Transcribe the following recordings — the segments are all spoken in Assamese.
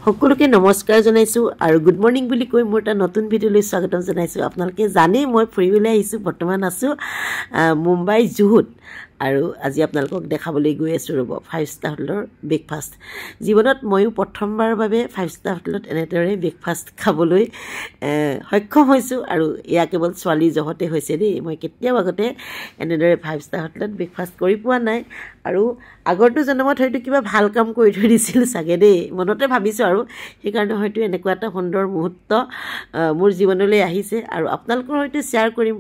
সকলোকে নমস্কাৰ জনাইছোঁ আৰু গুড মৰ্ণিং বুলি কৈ মোৰ এটা নতুন ভিডিঅ'লৈ স্বাগতম জনাইছোঁ। আপোনালোকে জানেই মই ফুৰিবলৈ আহিছোঁ, বৰ্তমান আছোঁ মুম্বাই জুহুত আৰু আজি আপোনালোকক দেখাবলৈ গৈ আছোঁ ৰ'ব ফাইভ ষ্টাৰ হোটেলৰ ব্ৰেকফাষ্ট। জীৱনত ময়ো প্ৰথমবাৰৰ বাবে ফাইভ ষ্টাৰ হোটেলত এনেদৰে ব্ৰেকফাষ্ট খাবলৈ সক্ষম হৈছোঁ আৰু এয়া কেৱল ছোৱালীৰ জহতে হৈছে দেই। মই কেতিয়াও আগতে এনেদৰে ফাইভ ষ্টাৰ হোটেলত ব্ৰেকফাষ্ট কৰি পোৱা নাই আৰু আগৰটো জন্মত হয়তো কিবা ভাল কাম কৰি থৈ দিছিলোঁ চাগে দেই, মনতে ভাবিছোঁ আৰু সেইকাৰণে হয়তো এনেকুৱা এটা সুন্দৰ মুহূৰ্ত মোৰ জীৱনলৈ আহিছে আৰু আপোনালোকৰ হয়তো শ্বেয়াৰ কৰিম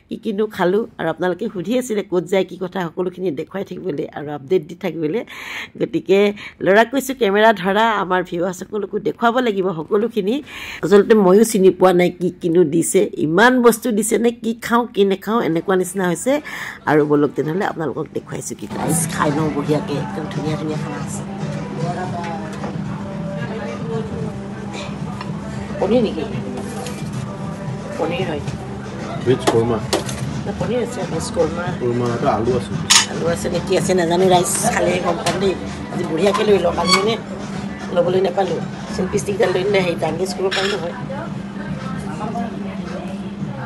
কি কিনো খালোঁ আৰু আপোনালোকে সুধি আছিলে ক'ত যায় কি কথা, সকলোখিনি দেখুৱাই থাকিবলৈ আৰু আপডেট দি থাকিবলৈ। গতিকে ল'ৰাক কৈছোঁ কেমেৰা ধৰা, আমাৰ ভিউৱাৰ্ছসকলকো দেখুৱাব লাগিব সকলোখিনি। আচলতে ময়ো চিনি পোৱা নাই কি কিনো দিছে, ইমান বস্তু দিছে নে কি খাওঁ কি নাখাওঁ এনেকুৱা নিচিনা হৈছে। আৰু ব'লক তেনেহ'লে আপোনালোকক দেখুৱাইছোঁ কি ৰাইজ খাই লওঁ বঢ়িয়াকৈ, একদম ধুনীয়া ধুনীয়া খানা আছে। পনীৰ নেকি? পনীৰ হয়, ভেজ কোৰমা। পনীৰ আছে, ভেজ কোৰমা, কোৰমা এটা আলু আছে, আলু আছে নে কি আছে নাজানো, ৰাইচ খালেহে গম পাম দেই। আজি বঢ়িয়াকৈ লৈ লওঁ, কালি মানে ল'বলৈ নাপালোঁ। চেল্ফি ষ্টিকডাল লৈ দিলে হেৰি গাৰ্নিছ কৰিব পাৰিলোঁ হয়।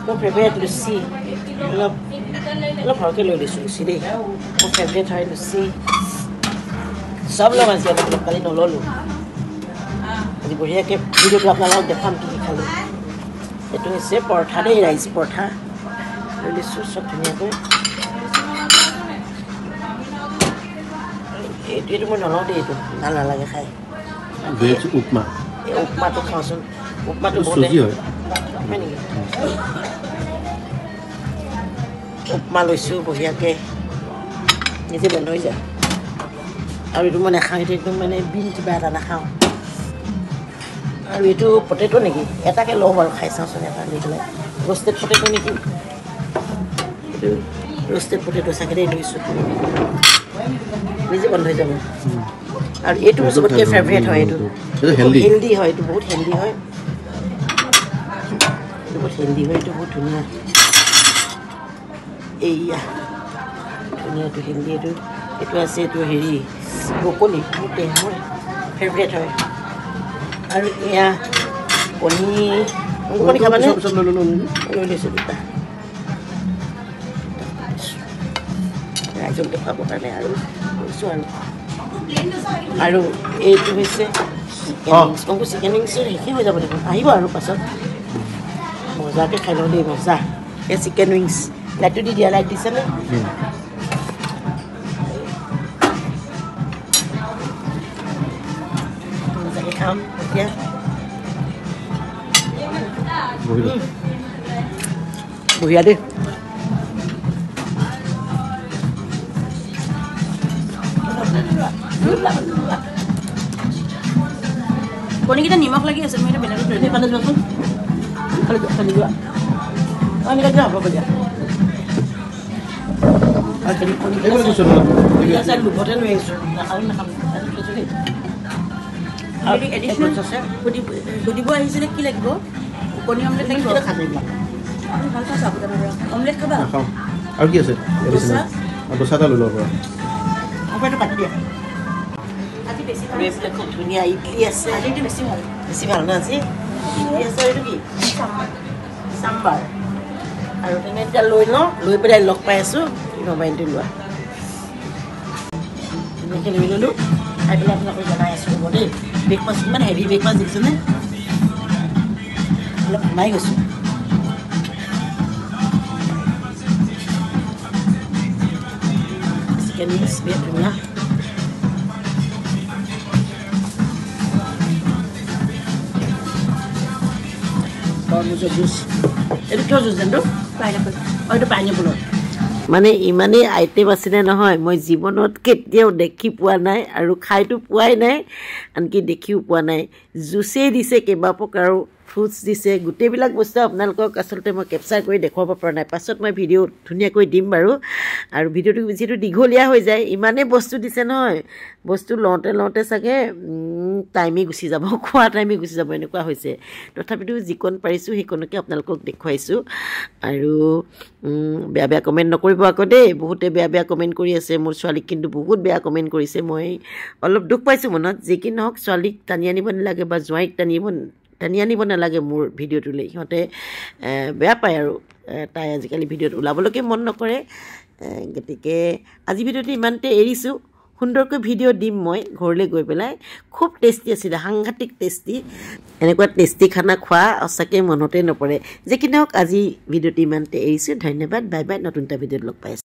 মোৰ ফেভৰেট লুচি, অলপ অলপ সৰহকৈ লৈ লৈছোঁ লুচি দেই, মোৰ ফেভৰেট হয় লুচি। চব ল'ম আজি, অলপ অলপ, কালি নল'লোঁ। আজি বঢ়িয়াকৈ ভিডিঅ'টো আপোনালোকক দেখুৱাম কি কি খালোঁ। এইটো হৈছে পৰঠা দেই, ৰাইচ পৰঠা লৈ লৈছোঁ চব ধুনীয়াকৈ। এইটো এইটো মই নলওঁ দেই, এইটো ভাল নালাগে খাই। ভেজ উপমা, এই উপমাটো খাওঁচোন, উপমাটো চুজি হয় হয় নেকি? উপমা লৈছোঁ বঢ়িয়াকৈ, নিজে বন্ধ হৈ যায়। আৰু এইটো মই নাখাওঁ, এইটো একদম মানে বিন কিবা এটা নাখাওঁ। আৰু এইটো পটেটো নেকি? এটাকে লওঁ বাৰু, খাই চাওঁচোন এটা লৈ পেলাই। ৰ'ষ্টেড পটেটো নেকি? এইটো ৰ'ষ্টেড পটেটো চাগে দেই, লৈছোঁ, নিজে বন্ধ হৈ যাব। আৰু এইটো মোৰ চবতকৈ ফেভৰেট হয়, এইটো হেল্ডি হয়, এইটো বহুত হেল্ডি হয়, এইটো বহুত হেল্ডি হয়, এইটো বহুত ধুনীয়া। এইয়া ধুনীয়া, এইটো হেল্ডি। এইটো এইটো আছে, এইটো হেৰি ব্ৰকলি, মোৰ ফেভৰেট হয়। আৰু এয়া কণী, কণী খাবানে? লৈ লৈছোঁ দুটা ৰাইজক দেখুৱাবৰ কাৰণে আৰু লৈছোঁ। আৰু আৰু এইটো হৈছে চিকেন উইংছ। অংকু চিকেন উইংছৰ শেষেই হৈ যাব দেখোন, আহিব আৰু পাছত। মজাকৈ খাই লওঁ দেই, মজা। এই চিকেন উইংছ, লাইটটো দি দিয়া, লাইট দিছেনে? মজাকৈ খাম এতিয়া, বঢ়িয়া দেই। কণীকেইটা নিমখ লাগি আছে, মই এটা বেলেগত লৈ এইফালে যোৱাচোন, এইফালে যোৱা, এইফালে যোৱা। অঁ, এনেকৈ যোৱা, হ'ব দিয়া। লোভতে লৈ আহিছোঁ, নাখাওঁ নাখাম দেই। এডিশ্যনেল সুধিব আহিছিলে কি লাগিব? কণী অমলেট লাগিব? ভাল পাইছোঁ আপোনাৰ অমলেট খাবা? আৰু কি আছে? দোচা এটা লৈ ল'ব পৰা। এইটো কাটি দিয়া। আজি বেছি আৰু এইফালে খুব ধুনীয়া ইডলি আছে। আজি এইটো বেছি ভাল, বেছি ভাল ন আজি? ইডলি আছে, এইটো কি চাম্বাৰ। আৰু তেনে এতিয়া লৈ লওঁ, লৈ পেলাই লগ পাই আছোঁ। মোবাইলটো লোৱা, ধুনীয়াকৈ লৈ ল'লোঁ, খাই পেলাই আপোনালোকক জনাই আছোঁ ৰ'ব দেই। ব্ৰেকফাষ্ট ইমান হেভি ব্ৰেকফাষ্ট দেখিছেনে? অলপ সোমাই গৈছোঁ। চিকেন উইংছ বিৰাট ধুনীয়া। তৰমুজৰ জুচ, এইটো কিয় জুচ জানো? পাইনাপল। অঁ, এইটো পাইনাপলৰ। মানে ইমানেই আইটেম আছিলে নহয়, মই জীৱনত কেতিয়াও দেখি পোৱা নাই আৰু খাইতো পোৱাই নাই, আনকি দেখিও পোৱা নাই। জুচেই দিছে কেইবা প্ৰকাৰো, ফ্ৰুটছ দিছে। গোটেইবিলাক বস্তু আপোনালোকক আচলতে মই কেপচাৰ কৰি দেখুৱাব পৰা নাই, পাছত মই ভিডিঅ' ধুনীয়াকৈ দিম বাৰু। আৰু ভিডিঅ'টো যিহেতু দীঘলীয়া হৈ যায়, ইমানেই বস্তু দিছে নহয়, বস্তু লওঁতে লওঁতে চাগে টাইমেই গুচি যাব, খোৱা টাইমেই গুচি যাব এনেকুৱা হৈছে। তথাপিতো যিকণ পাৰিছোঁ সেইকণকে আপোনালোকক দেখুৱাইছোঁ। আৰু বেয়া বেয়া কমেণ্ট নকৰিব আকৌ দেই, বহুতে বেয়া বেয়া কমেণ্ট কৰি আছে। মোৰ ছোৱালীক কিন্তু বহুত বেয়া কমেণ্ট কৰিছে, মই অলপ দুখ পাইছোঁ মনত। যি কি নহওক, ছোৱালীক টানি আনিব নালাগে বা জোঁৱাইক টানি আনিব নালাগে মোৰ ভিডিঅ'টোলৈ, সিহঁতে বেয়া পায়। আৰু তাই আজিকালি ভিডিঅ'ত ওলাবলৈকে মন নকৰে। গতিকে আজি ভিডিঅ'টো ইমানতে এৰিছোঁ। সুন্দৰকৈ ভিডিঅ' দিম মই ঘৰলৈ গৈ পেলাই। খুব টেষ্টি আছিলে, সাংঘাতিক টেষ্টি। এনেকুৱা টেষ্টি খানা খোৱা সঁচাকৈ মনতে নপৰে। যি কি নহওক, আজি ভিডিঅ'টো ইমানতে এৰিছোঁ। ধন্যবাদ, বাই বাই। নতুন এটা ভিডিঅ'ত লগ পাই আছোঁ।